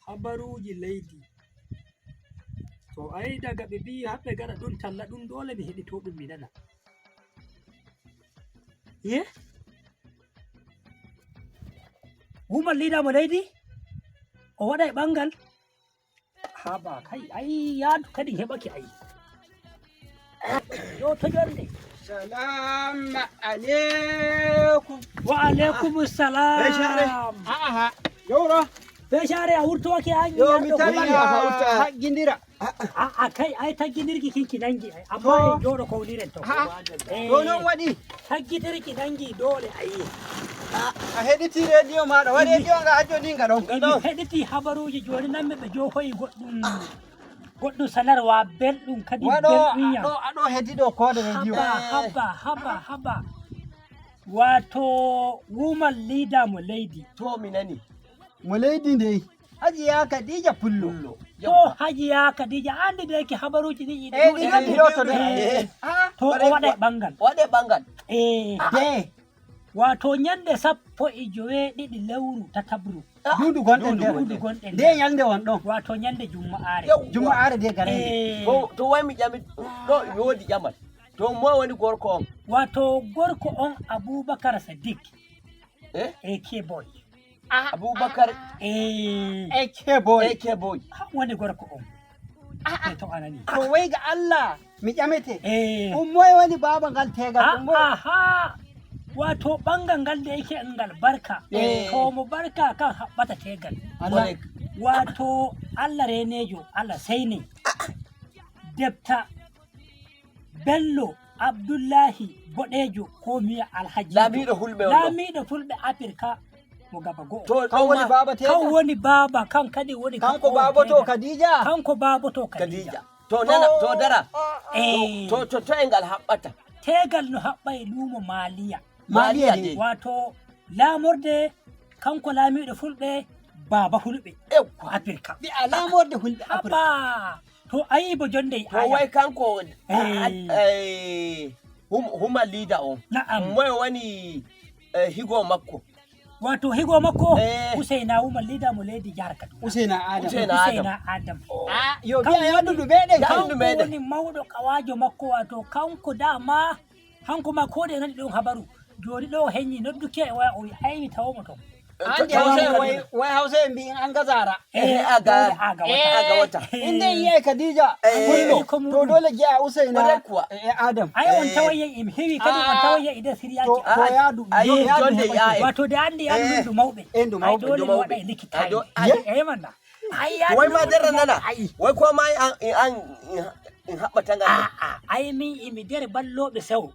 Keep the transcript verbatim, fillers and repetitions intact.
Habaruuji leydi. To ai daga ɓe mbiyi haɓɓe gaɗa ɗum talla ɗum doole mi heɗito ɗum mi nana. Ye? Woman leader mo leydi? O waɗa e ɓangal? Haba kai ai yaadu kadi heɓake ai. Yo to jonde. Salam alaikum. Wa alaikum salam. A'a. Yoro. Fecare a wurtoke an. Yo mi tawi a hawta haggindira. A'a kai ai taggindirki kinki nangi ai amma en joɗo kowniren to. A'a. Eh, to non waɗi. Taggitirki nangi doole ai. A heɗiti rediyo maɗa wa rediyo nga hajjo ni nga ɗon. Emi heɗiti habaruji joni nan mi ɓe jofoyi goɗɗum. Goɗɗum sanarwa belɗum kadi waɗo belɗum ya. Aɗo aɗo heɗiɗo koode rediyo. Haba haba haba haba. Wato woman leader mo leydi. To mi nani. Mo leydi ndey. Hajiya Khadija Pullo. Pullo. To Hajiya Khadija andi de ki habaruji ɗi yiɗi. Eh ɗi noddi ɗo to de. To o waɗa e ɓangal. Waɗe ɓangal. Eh. De. Wato ñande sappo e joweeɗiɗi lewru tatabru. Duudu gonɗen nder. Duudu gonɗen nde nder. Ñalnde won ɗon. Wato ñande juma'are. Yawwa. Juma'are de garay. Eh. To to wai mi ƴami ɗo mi wodi ƴamal. To mo woni gorko on? Wato gorko on Abubakar Sadiq. Eh? A K boy. Abubakar. Eh. A K boy. A K boy. Ha woni gorko on. A'a. To anani. To wai ga Allah mi ƴamete. Eh. Ɗum moye woni baaba ngal tegal ɗum moye? Aha. Wato ɓangal ngal da yake ngal barka. Eh. To mo barka kan haɓɓata tegal. Allah. Wato Allah renejo Allah sai ne. Debta Bello Abdullahi Boɗejo ko miya Alhaji. Laamiiɗo Fulɓe on ɗo. Laamiiɗo Fulɓe Afirka mo gaba go'o. To kan woni baaba tegal. Kan woni baaba kan kadi woni kanko baaba to Khadija. Kanko baaba to Khadija. To nana to dara. Eh. To to to e ngal haɓɓata. Tegal no haɓɓa e luumo Maliya. Maliya de. Wato laamorde kanko laamiiɗo Fulɓe baaba Fulɓe. Afirka. Ɓe a laamorde Fulɓe Afirka. Haba. To ayi bo jonde to wai kanko. Eh. Huma leader on. Na'am. Moye woni higo makko? Wato higo makko. Usaina woman leader mo leydi jihar Kaduna. Usaina Adam. Usaina Adam. Ah yo biya ya dudu meɗen. Kanko woni mawɗo kawajo makko wato kanko dama hanko ma ko de nani ɗon habaru. Joni ɗo henyi nodduke e waya o wi ai mi tawomo ton. Andi hawsa en wai hawsa en mbi'in an gazara. Eh aga aga wata. Inde yi'e Khadija. Kullo to dole jeya Usaina. E Adam. Ai on tawayya im hewi kadi on tawayya ida siriyaki. To yadu. Ai jonde yae. Wato de andi an ndu mawbe. E ndu mawbe dole mo wada likita. Ai manna. Ai wai ma dara nana. Wai ko ma an an in haɓɓata ngal. Ai min imi dere balloɓe sewo.